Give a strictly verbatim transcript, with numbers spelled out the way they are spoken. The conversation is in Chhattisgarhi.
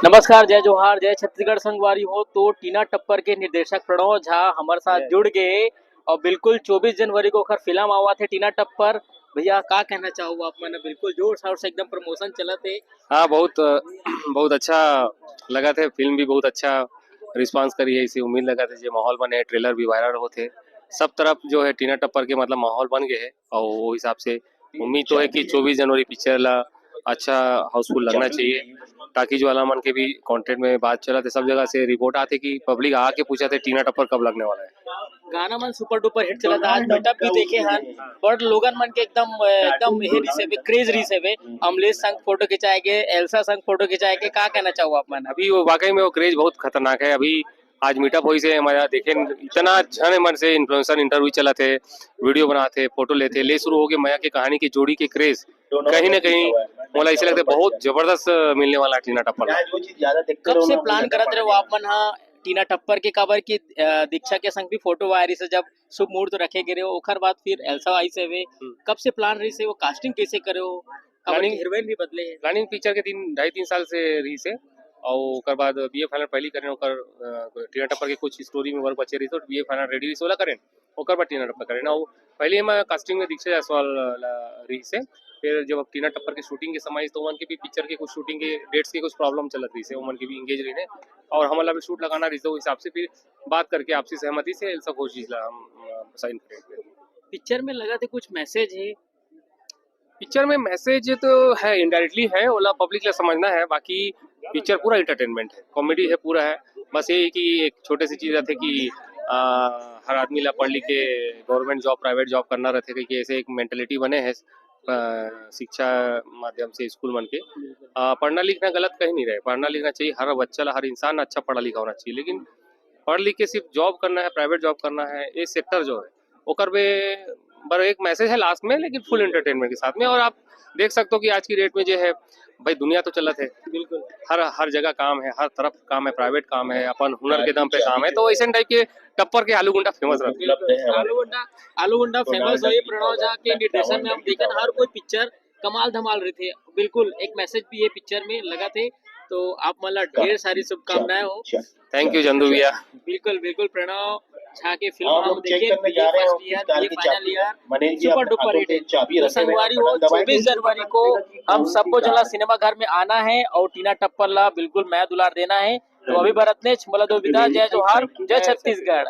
नमस्कार, जय जोहार, जय छत्तीसगढ़ संगवारी हो। तो टीना टप्पर के निर्देशक प्रणव झा हमर साथ जुड़ गए और बिल्कुल चौबीस जनवरी को ओखर फिल्म आवत हे टीना टप्पर। भैया, का कहना चाहू आप मन? बिल्कुल जोर शोर से एकदम प्रमोशन चलत हे। हाँ, बहुत बहुत अच्छा लगत हे, फिल्म भी बहुत अच्छा रिस्पांस करी हे, इसे उम्मीद लगत हे जे माहौल बने हे। ट्रेलर भी वायरल होत हे, सब तरफ जो है टीना टप्पर के मतलब माहौल बन गए हे और वो हिसाब से उम्मीद तो है कि चौबीस जनवरी पिक्चर ला अच्छा हाउसफुल लगना चाहिए, ताकि जो वाला मन के भी कंटेंट में बात चलत हे, सब जगह से रिपोर्ट आत हे कि पब्लिक आके पूछत हे टीना टप्पर कब लगने वाला है। गाना मन सुपर डुपर हिट चलत हे। आज मीटअप भी देखे हन, बट लोगन मन के एकदम एकदम ये रिस हे, क्रेज रिस हे। अमलेश संग फोटो खिंचाए के, एल्सा संग फोटो खिंचाए के, का कहना चाहू आप मन? अभी वो वाकई में वो क्रेज बहुत खतरनाक है। अभी आज मीटअप होइस हे, हमर देखे इतना झन मन से इन्फ्लुएंसर इंटरव्यू चलत हे, वीडियो बनात हे, फोटो लेत हे, ले शुरू होके मया के कहानी के जोड़ी के क्रेज कहीं ना कहीं मोला ऐसे लगता है बहुत जबरदस्त मिलने वाला है टीना टप्पर ला। कब से प्लान करत रहे हो आप मन हा टीना टप्पर के? काबर कि अ, दीक्षा के संग भी फोटो वायरल से जब शुभ मुहूर्त रखे गे रहे हो, ओखर बाद फिर एल्सा आइस हवे। हम्म। कब से प्लान रहिस हे, वो कास्टिंग कैसे करे हो? काबर कि प्लानिंग हीरोइन भी बदले हे। प्लानिंग पिक्चर के तीन, ढाई तीन साल से रहिस हे और ओकर बाद बीए फाइनल पहली करे, ओकर अ, टीना टप्पर के कुछ स्टोरी में वर्क बचे रहिस हे, तो बीए फाइनल रेडी रहिस, ओला करे, ओकर बाद टीना टप्पर करे ना। वो पहले मैं कास्टिंग में दीक्षा जायसवाल ला रहिस हे, फिर जब अब टीना टप्पर के शूटिंग के समय आइस, तो उनके भी पिक्चर के कुछ शूटिंग के डेट्स के कुछ प्रॉब्लम चलत रहिस हे, उमन के भी एंगेज रहिन हे और हमन ला भी शूट लगाना रहिस हे, तो हिसाब से फिर बात करके आपसी सहमति से एल्सा कोशिश ला हम साइन करे। पिक्चर में लगत हे कुछ मैसेज हे? पिक्चर में मैसेज तो है, इनडायरेक्टली है, ओला पब्लिक ला समझना है। बाकी पिक्चर पूरा एंटरटेनमेंट है, कॉमेडी है, पूरा है। बस यही कि एक छोटे सी चीज रहते कि आ, हर आदमी ला पढ़ लिख के गवर्नमेंट जॉब, प्राइवेट जॉब करना रहते, क्योंकि ऐसे एक मेंटेलिटी बने है अ, शिक्षा माध्यम से स्कूल मन के। आ, पढ़ना लिखना गलत कहीं नहीं रहे, पढ़ना लिखना चाहिए हर बच्चा ला, हर इंसान अच्छा पढ़ा लिखा होना चाहिए। लेकिन पढ़ लिख के सिर्फ जॉब करना है, प्राइवेट जॉब करना है, ये सेक्टर जो है ओकर बे बर एक मैसेज है लास्ट में, लेकिन फुल एंटरटेनमेंट के साथ में। और आप देख सकते हो कि आज की डेट में जो है भाई, दुनिया तो चलत है, बिल्कुल। हर हर जगह काम है, हर तरफ काम है, प्राइवेट काम है, अपन हुनर के दम पे काम है, तो ऐसे टाइप के टप्पर के आलू गुंडा फेमस रहते हैं। आलू गुंडा, आलू गुंडा फेमस है। प्रणव झा के निर्देशन में हम देखन हर कोई पिक्चर कमाल धमाल रहिथे। बिल्कुल एक मैसेज भी ये पिक्चर में लगत हे, तो आप मन ला ढेर सारी शुभकामनाएं हो। थैंक यू चंदू भैया। बिल्कुल बिल्कुल प्रणव झा के फिल्म हम देखे, BA first year, BA final year, super duper hit. तो संगवारी हो, चौबीस जनवरी को हम सबको जो ला सिनेमा घर में आना है और टीना टप्पर ला बिल्कुल मया दुलार देना है। तो अभी बर अतनेच, मोला दो विदा, जय जोहार, जय छत्तीसगढ़।